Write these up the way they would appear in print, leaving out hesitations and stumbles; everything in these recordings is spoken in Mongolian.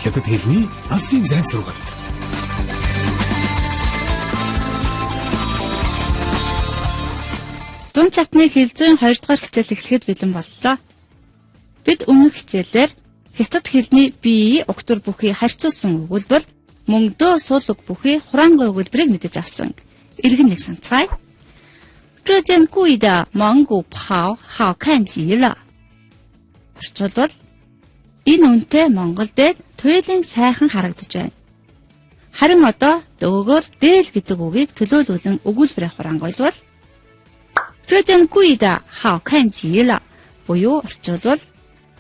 Хятад хэлний алсын зайн сургалт. Дунд чатны хэл зүйн 2 дугаар хичээл эхлэхэд бэлэн боллоо. Бид өмнөх хичээлээр хятад хэлний бие угтвар бүхий харьцуулсан өгүүлбэр, мөн дөө сул үг бүхий хураангуй өгүүлбэрийг мэдэж авсан. Эргэн нэг санацгаая. 这件贵的蒙古袍好看极了. Орчуулбал энэ үнэтэй Монгол дээд туйлын сайхан харагдаж байна. Харин одоо дөөгөр дээл гэдэг үгийг төлөөлүүлэн өгүүлбэрээ хураангуйлбал 这件贵的好看极了 буюу орчуулбал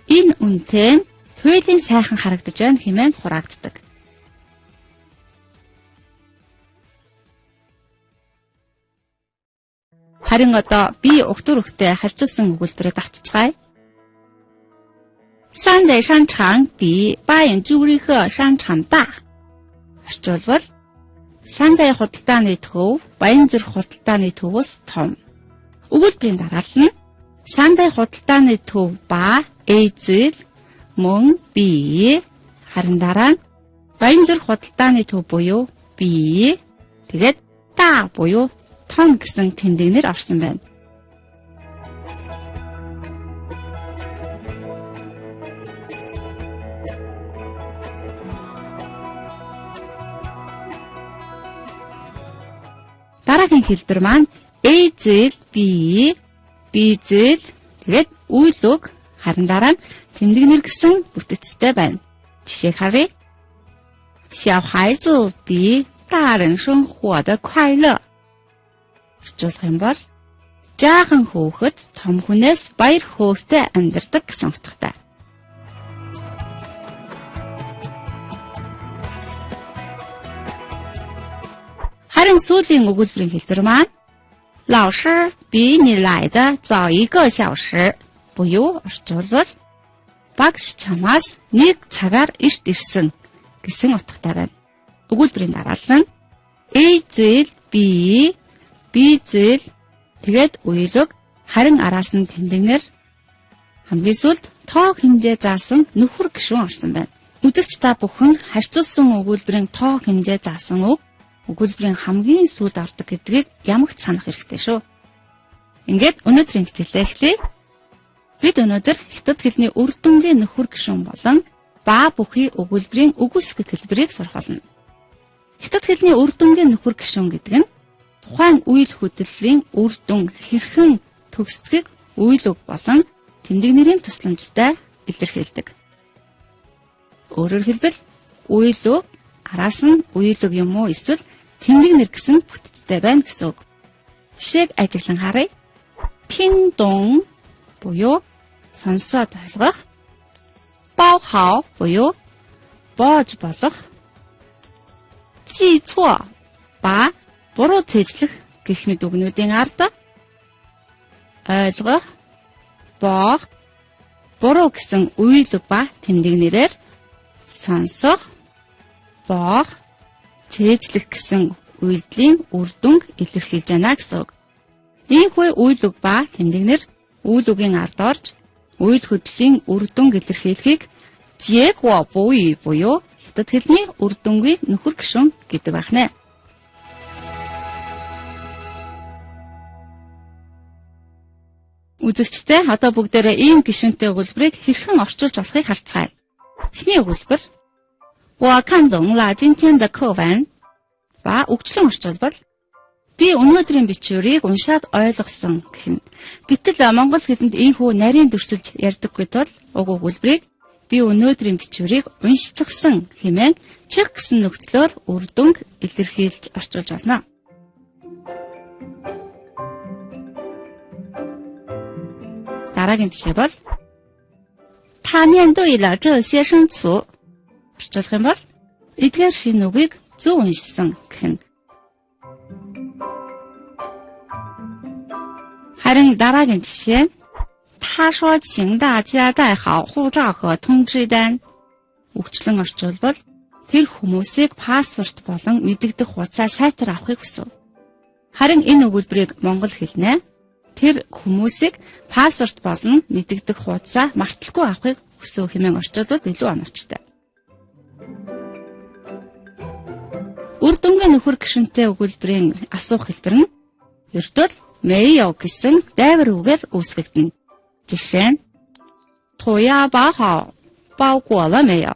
энэ үнэтэй туйлын сайхан харагдаж байна хэмээн хураагддаг. Харин одоо би угтвар үгтэй харьцуулсан өгүүлбэрээ давтацгаая. 三代商场比巴彦朱日和商场大. Орчуулбал Сандай худалдааны төв Баянзүрх худалдааны төвөөс том. Өгүүлбэрийн дараалал нь Сандай худалдааны төв ба A зүйл мөн B, харин дараа нь Баянзүрх худалдааны төв буюу B, тэгээд та буюу том гэсэн тэмдэг нэр орсон байна. Дараагийн хэлбэр маань A зүйл B, B зүйл тэгээд үйл үг, харин дараа нь тэмдэг нэр гэсэн бүтэцтэй байна. Жишээг харъя. 小孩子比大人生活得快乐. Орчуулах юм бол жаахан хүүхэд том хүнээс баяр хөөртэй амьдардаг гэсэн утгатай. Харин сүүлийн өгүүлбэрийн хэлбэр маань 老师比你来的早一个小时 буюу орчуулбал багш чамаас нэг цагаар эрт ирсэн гэсэн утгатай байна. Өгүүлбэрийн дараалал нь A зүйл B, B зүйл тэгээд үйл үг, харин араас нь тэмдэг нэр, хамгийн сүүлд тоо хэмжээ заасан нөхөр гишүүн орсон байна. Үзэгч та бүхэн харьцуулсан өгүүлбэрийн тоо хэмжээ заасан үг өгүүлбэрийн хамгийн сүүлд ордог гэдгийг ямагт санах хэрэгтэй шүү. Ингээд өнөөдрийн хичээлээ эхлэе. Бид өнөөдөр хятад хэлний үр дүнгийн нөхөр гишүүн болон ба бүхий өгүүлбэрийн үгүйсгэх хэлбэрийг сурах болно. Хятад хэлний үр дүнгийн нөхөр гишүүн гэдэг нь тухайн үйл хөдлөлийн үр дүн хэрхэн төгсдгийг үйл үг болон тэмдэг нэрийн тусламжтай илэрхийлдэг. Өөрөөр хэлбэл үйл үг араас нь үйл үг юм уу эсвэл тэмдэг нэр гэсэн бүтцтэй байна гэсэн үг. Жишээг ажиглан харъя. 听懂 буюу сонсоод ойлгох, 包好 буюу боож болох, 记错 ба буруу цээжлэх гэх мэт үгнүүдийн ард ойлгох, боох, буруу гэсэн үйл үг ба тэмдэг нэрээр сонсох, боох, цээжлэх гэсэн үйлдэлийн үр дүнг илэрхийлж байна гэсэн үг. Ийхүү үйл үг ба тэмдэг нэр үйл үгийн ард орж үйл хөдлөлийн үр дүнг илэрхийлэхийг 结果补语 буюу хятад хэлний үр дүнгийн нөхөр гишүүн гэдэг байх нэ. Үзэгчдээ одоо бүгдээрээ ийм гишүүнтэй өгүүлбэрийг хэрхэн орчуулж болохыг харцгаая. Эхний өгүүлбэр 我看懂了今天的课文 ба үгчлэн орчуулбал би өнөөдрийн бичвэрийг уншаад ойлгосон гэх нь. Гэтэл монгол хэлэнд ийхүү нарийн дүрсэлж ярьдаггүй тул уг өгүүлбэрийг би өнөөдрийн бичвэрийг уншчихсан хэмээн чих гэсэн нөхцлөөр үр дүнг илэрхийлж орчуулж болно. Дараагийн жишээ бол 他念对了这些生词. Орчуулах юм бол эдгээр шинэ үгийг зөв уншсан гэх нь. Харин дараагийн жишээ 他说请大家带好护照和通知单. Үгчлэн орчуулбал тэр хүмүүсийг паспорт болон мэдэгдэх хуудасаа сайтар авахыг хүсэв. Харин энэ өгүүлбэрийг монгол хэлнэ. Тэр хүмүүсийг паспорт болон мэдэгдэх хуудасаа марталгүй авахыг хүсэв хэмээн орчуулбал илүү оновчтой. дүнгийн нөхөр гишүүнтэй өгүүлбэрийн асуух хэлбэр нь ердөө л 没有 гэсэн дайвар үгээр үүсгэгдэнэ. Жишээ нь 涂鸦包好包裹了没有?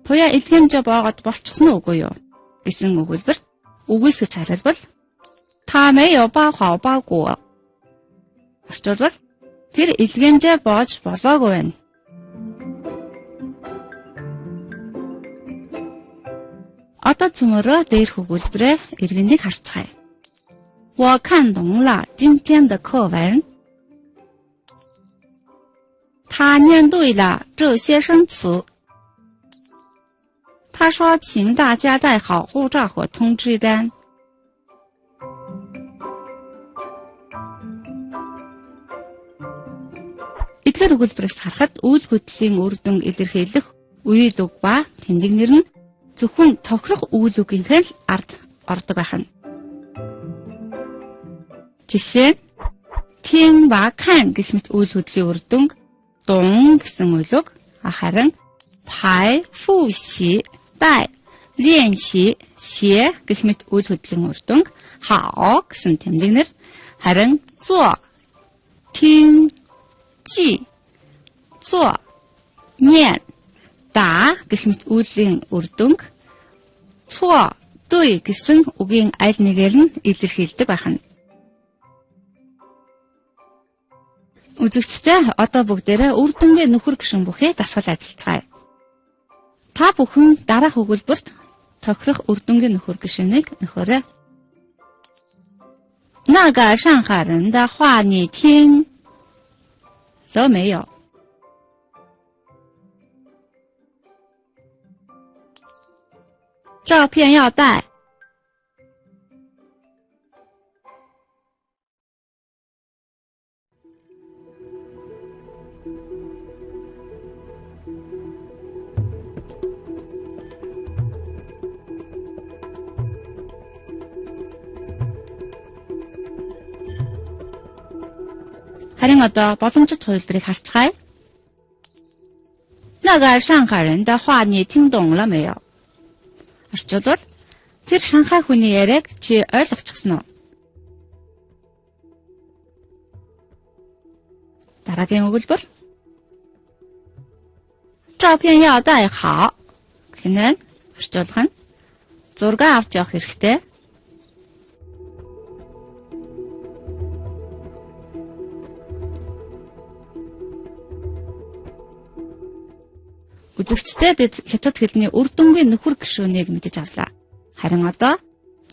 Туяа илгээмжээ боогод болчихсон уу үгүй юу гэсэн өгүүлбэрт үгүйсгэж хариулбал 他没有包好包裹. Орчуулбал тэр илгээмжээ боож болоогүй байна. Одоо цөмөрөө дээрх өгүүлбэрээ эргэннийг харцгаая. 我看懂了今天的课文。他念对了这些生词。他说请大家带好护照和通知单。 Эдгээр өгүүлбэрээс харахад үйл хөдлөлийн үр дүн илэрхийлэх үйл үг ба тэмдэг нэр нь зөвхөн тохирох үйл үгийнхээ л ард ордог байх нь. Жишээ нь 听 ба 看 гэх мэт үйл хөдлөлийн үр дүнг 懂 гэсэн үйл үг, харин 排, 复习, 带, 练习, 写 гэх мэт үйл хөдлөлийн үр дүнг 好 гэсэн тэмдэг нэр, харин 做, 听, 记, 做, 念, 打 гэх мэт үйлийн үр дүнг 错, 对 гэсэн үгийн аль нэгээр нь илэрхийлдэг байх нь. Үзэгчдээ одоо бүгдээрээ үр дүнгийн нөхөр гишүүн бүхий дасгал ажиллацгаая. Та бүхэн дараах өгүүлбэрт тохирох үр дүнгийн нөхөр гишүүнийг нөхөөрэй. 那个上海人的话你听了没有？照片要带。 Харин одоо боломжит хувилбарыг харцгаая. 那个上海人的话你听懂了没有? Орчуулбал тэр Шанхай хүний яриаг чи ойлгочихсон уу? Дараагийн өгүүлбэр 照片要带好 гэнэ орчуулга нь зураг авч явах хэрэгтэй. Үзэгчдээ бид хятад хэлний үр дүнгийн нөхөр гишүүнийг мэдэж авлаа. Харин одоо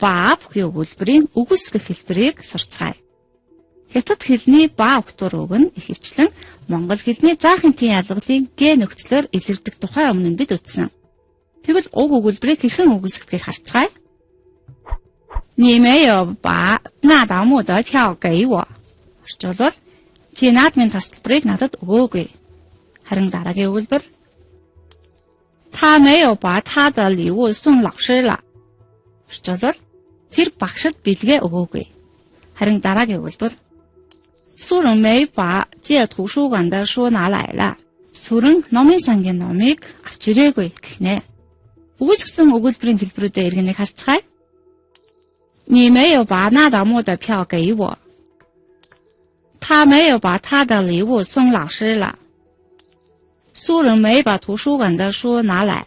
ба бүхий өгүүлбэрийн үгүйсгэх хэлбэрийг сурцгаая. Хятад хэлний ба угтвар үг нь ихэвчлэн монгол хэлний заахын тийн ялгалын г нөхцлөөр илэрдэг тухай өмнө нь бид үзсэн. Тэгвэл уг өгүүлбэрийг хэрхэн үгүйсгэдгийг харцгаая. 你没有把那达慕的票给我. Орчуулбал чи наадмын тасалбарыг надад өгөөгүй. Харин дараагийн өгүүлбэр 他没有把他的礼物送老师了. Орчуулбал тэр багшид бэлгээ өгөөгүй. Харин дараагийн өгүүлбэр 苏荣没把借图书馆的书拿来了. Сүрэн номын сангийн номыг авч ирээгүй гэнэ. Үгүйсгэсэн өгүүлбэрийн хэлбэрүүдээ эргэнийг харцгаая. 你没有把那达慕的票给我。他没有把他的礼物送老师了。苏荣没把图书馆的书拿来。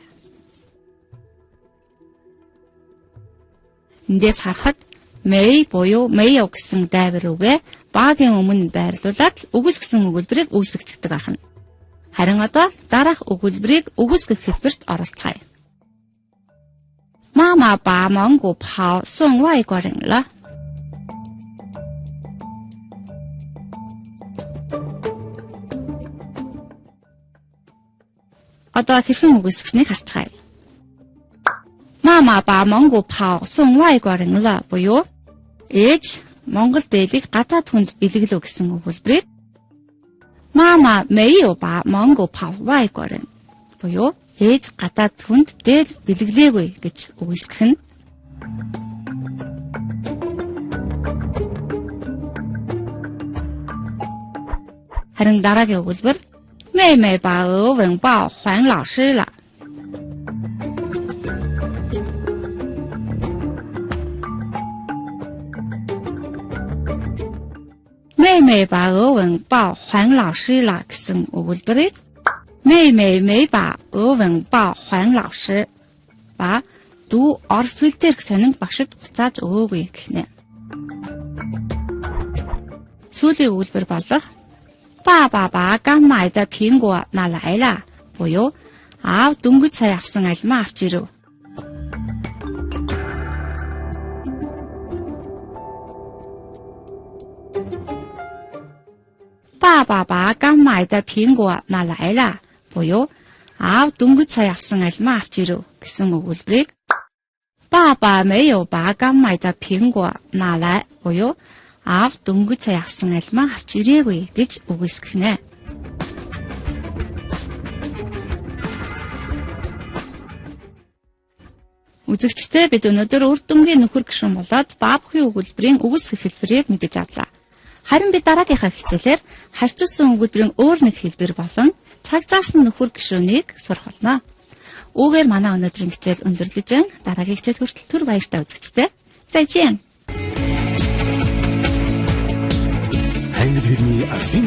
Эндээс харахад 没 буюу 没有 гэсэн дайвар үгээ багийн өмнө байрлуулад үгүйсгэсэн өгүүлбэрийг үүсгэдэг байх нь. Харин одоо дараах өгүүлбэрийг үгүйсгэх хэлбэрт оролцгаая. 妈妈把蒙古袍送外国人了。 Одоо хэрхэн үгүйсгэснийг харцгаая. 妈妈把蒙古袍送外国人了 буюу ээж Монгол дээлийг гадаад хүнд бэлэглэв гэсэн өгүүлбэрийг 妈妈没有把蒙古袍外国人 буюу ээж гадаад хүнд дээл бэлэглээгүй гэж үгүйсгэх нь. Харин дараагийн өгүүлбэр 妹妹把俄文报还老师了。妹把俄文报还老师了 гэсэн өгүүлбэрийг 妹妹没把俄文报还老师 ба дүү орос хэл дээрх сонин багшид буцааж өгөөгүй гэнэ. Сүүлийн өгүүлбэр болох 爸爸把刚买的苹果拿来了 буюу аав дөнгөж сая авсан алмаа авч ирэв. 爸爸把刚买的苹果拿来了 буюу аав дөнгөж сая авсан алмаа авч ирэв гэсэн өгүүлбэрийг 爸爸没有把刚买的苹果拿来 буюу аав дөнгөж сая авсан алмаа авч ирээгүй гэж үгүйсгэх нэ. Үзэгчдээ бид өнөөдөр үр дүнгийн нөхөр гишүүн болоод ба бүхий өгүүлбэрийн үгүйсгэх хэлбэрийг мэдэж авлаа. Харин бид дараагийнхаа хичээлээр харьцуулсан өгүүлбэрийн өөр нэг хэлбэр болон цаг заасан нөхөр гишүүнийг сурах болно. Үүгээр манай өнөөдрийн хичээл өндөрлөж байна. Дараагийн хичээл хүртэл түр баяртай үзэгчдээ. 再见. Англи хэлний алсын